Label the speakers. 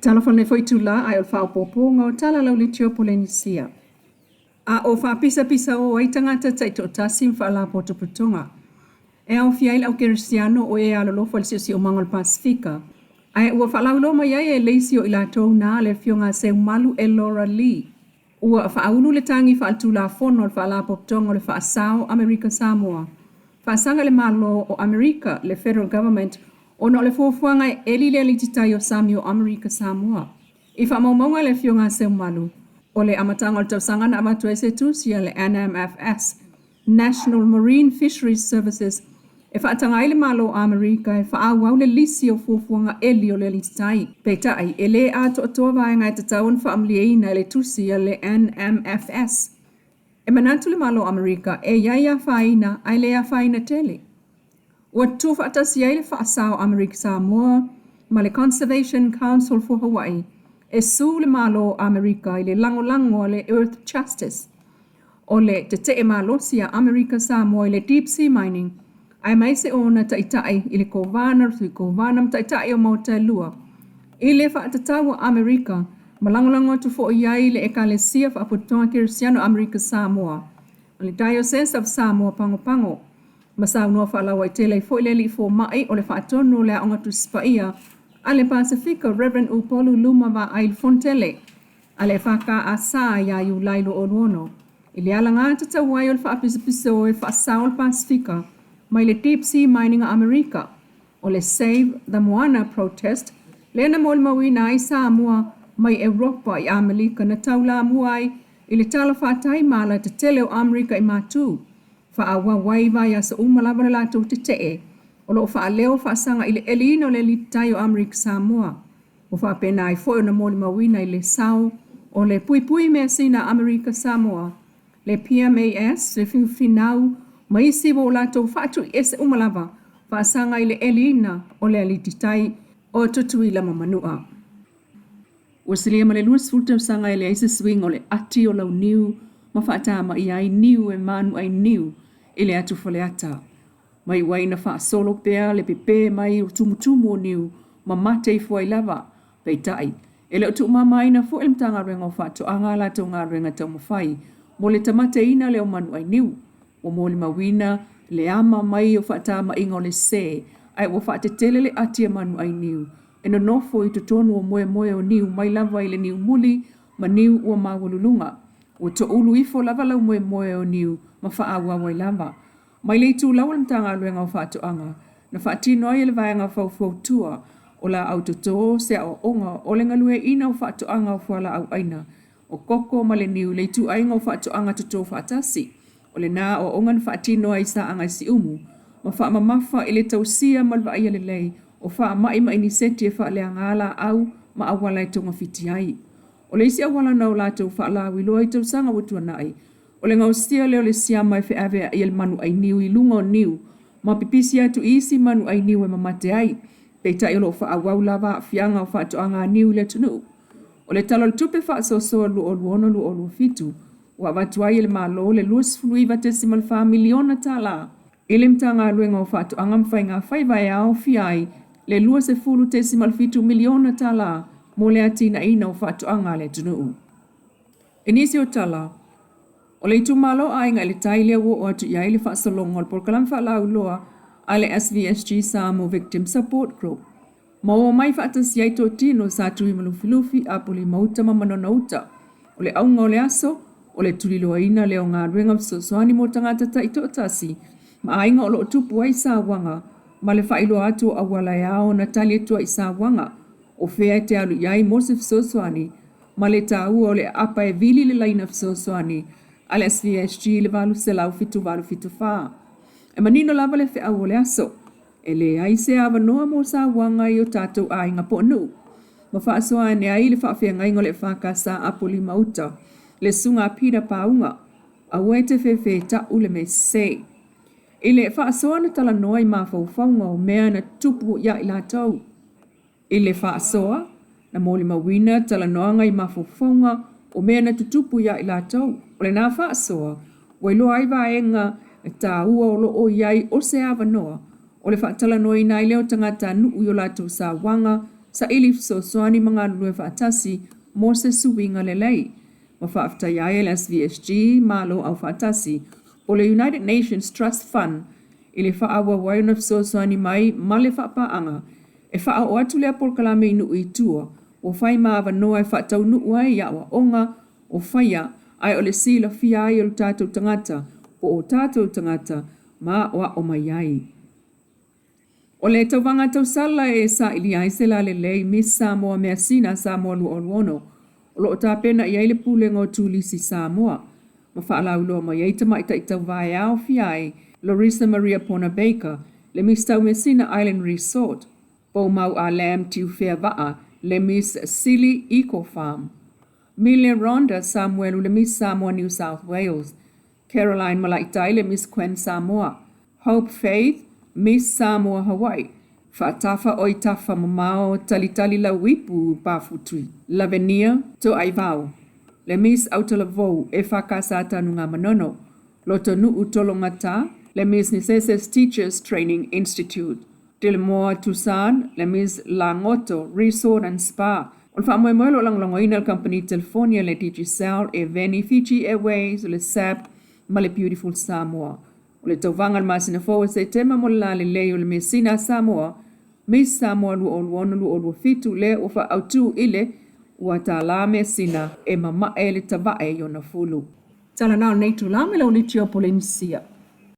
Speaker 1: Talofa nei foi itulā ae o le faaopoopoga o tala lauliti o Polenisia. A o faapisapisao ai tagata taitoatasi ma faalapotopotoga e aofia ai le aukerisiano o e alolofa i le siosiomaga o le Pasefika, ae ua faalauiloa mai ai e le isi o i latou na le afioga Seumalu Elora Lee. Ua faaulu le tagi faaletulafono a le Faalapotopotoga o le Faasao Amerika Samoa faasaga i le Malo o Amerika, le Federal Government, ona o le fuafuaga e eli le alititai o sami o Amerika Samoa. I faamaumauga a le Afioga a Seumalu, o le amataga o le tausaga na avatu ai se tusi a le NMFS, National Marine Fisheries Services, e faataga ai le Malo o Amerika e faaauau le lisi o fuafuaga eli o le alititai. Peitai, e le atoatoa vaega e tatau ona faamalieina e le tusi a le NMFS. E manatu le Malo o Amerika e i ai afaina ae le afaina tele. Ua tutufaatasi ai le Faasao Amerika Samoa ma le Conservation Council for Hawaii e sue le Malo o Amerika i le lagolago a le Earth Justice o le tetee malosi a Amerika Samoa i le deep sea mining aemaise o ona taitai i le Kovana, Sui Kovana ma taitai o Maota e lua i le faatatau a Amerika ma lagolago atu foi i ai le Ekalesia Faapotopotoga Kerisiano Amerika Samoa o le Diocese of Samoa Pago Pago ma saunoa faalauaitele ai foi le alii fomai o le faatonu o le Aoga Tusi Paia a le Pasefika Rev. Upolu Luma Vaai Fontele a le FKAS ia Iulai 2026 i le alagatatau ai o le faapisopiso e faasao le Pasefika mai le Deep Sea Mining a Amerika o le Save the Moana Protest lea na molimauina ai Samoa mai Europa i Amerika na taulamua ai i le tala fatai ma alatetele o Amerika i Matu faaauau ai i vaiaso uma lava le latou tetee o lo o faaleo faasaga i le eliina o le alititai o Amerika Samoa. Ua faapena ai foi ona molimauina i le sao o le puipui measina a Amerika Samoa, le PMAS, le Finau ma isi ua o latou faatuiese uma lava faasaga i le eliina o le alititai o Tutuila ma Manua. Ua silia ma le 20 tausaga e leai se suiga o le ati o launiu ma faatamaia ai niu e manu ai niu i le atu Faleata. Ma iu ai ina faasolo pea le pepe mai o tumutumu o niu ma mate ifo ai lava. Peitai, e le o tuumamaina foi e le Matagaluega o Faatoaga a latou galuega taumafai mo le tamateina lea o manu ai niu. Ua molimauina le ama mai o faatamaiga o le sē, ae ua faatetele le ati a manu ai niu e nonofo i totonu o moemoe o niu mai lava i le niu muli ma niu ua maualuluga. Ua toulu ifo lava lau moemoe o niu ma faaauau ai lava. Mai le itulau o le Matagaluega o Faatoaga, na faatino ai e le Vaega Faufautua o Laau Toto se aoaoga o le galueaiina o faatoaga o fualaau aina, o koko ma le niu i le ituaiga o faatoaga toto faatasi. O lena aoaoga na faatino ai i Saaga i Siumu ma faamamafa i le tausia ma le vaaia lelei o faamai ma iniseti e faaleaga laau ma auala e togafiti ai. O le isi auala na o latou faalauiloa i tausaga ua tuanai, o le gaosia lea o le siama e feaveai e le manu ainiu i luga o niu ma pipisi atu i isi manu ainiu e mamate ai, peitai o lo o faaauau lava aafiaga o faatoaga a niu i le atunuu. O le Tala o le Tupe Faasoasoa 2026/2027 ua avatu ai e le Malo le $29.4 miliona tala i le Matagaluega o Faatoaga ma Faiga Faiva e aofia ai le $20.7 miliona tala mo le atinaeina o faatoaga a le atunuu. I nisi o tala, o le itumalo Aiga i le Tai lea ua oo atu i ai le faasologa o le polokalame faalauiloa a le SVSG Samoa Victim Support Group ma o mai faatasi ai totino sa tui ma Lufilufi, Apolima Uta ma Manono Uta. O le auga o le aso, o le tuliloaina lea o galuega fesoasoani mo tagata taitoatasi ma aiga o lo o tupu ai sauaga ma le faailoa atu o auala e ao ona tali atu ai i sauaga, o fea e te alu i ai mo se fesoasoani ma le taua o le aapa e vili le laina fesoasoani a le SVSG i le 800 7874. E manino lava le feau o le aso, e leai se avanoa mo sauaga i o tatou aiga po o nuu. Ma faasoa ane ai le faafeagaiga o le EFKS a Apolima Uta, le Susuga a Peter Pauga, aua e te fefe ta'u le mea sese. I le faasoa na talanoa i mafaufauga o mea na tutupu ia i latou. I le faasoa, na molimauina talanoaga i mafaufauga o mea na tutupu ia i latou. O lena faasoa, ua iloa ai vaega taua o lo o i ai o se avanoa o le faatalanoaina ai lea o tagatanuu i o latou sauaga. Saili fesoasoani ma galulue faatasi mo se suiga lelei. Ma faafetai ai e le SVSG, Malo Aufaatasi, po o le United Nations Trust Fund i le faaauau ai ona fesoasoani mai ma le faapaaga e faaoo atu lea polokalame i nuu i tua ua fai ma avanoa e faataunuu ai aoaoga o faia ae o le silafia ai e lo tatou tagata po o tatou tagata ma aoao mai ai. O le tauvaga tausala e sailia ai se lalelei Miss Samoa Measina Samoa 2026 o lo o tapena i ai le Pulega o Turisi Samoa ma faalauiloa mai ai tamaitai tauva e aofia ai Lorisa Maria Pona Baker, le Miss Taumeasina Island Resort, Poumau Ah Lam Tiufea Vaa, le Miss Sili Eco Farm, Mile Rhonda Samuelu, le Miss Samoa New South Wales, Caroline Malaitai, le Miss Quen Samoa, Hope Faith, Miss Samoa Hawaii, Faatafa oi tafa mamao talitali lau ipu Pafutui, Lavenia Toaivao, le Miss Autalavou EFKS Tanugamanono, Lotonuu Tologata, le Miss Nisese's Teachers Training Institute, Telemoa Tusan, le Miss Lagoto Resort and Spa. O le faamoemoe o lo o lagolagoina e le kamupani telefoni a le Digicel, e Veni, Fiji Airways, le SAB ma le Beautiful Samoa. O le tauvaga i le masina fou o Setema mo le lalelei o le Measina a Samoa, Miss Samoa 2026-2027, lea ua faaautu i le ua $1 measina e mamae le tavae i ona fulu. Tala na o lenei itula mai lau Litio Polenisia.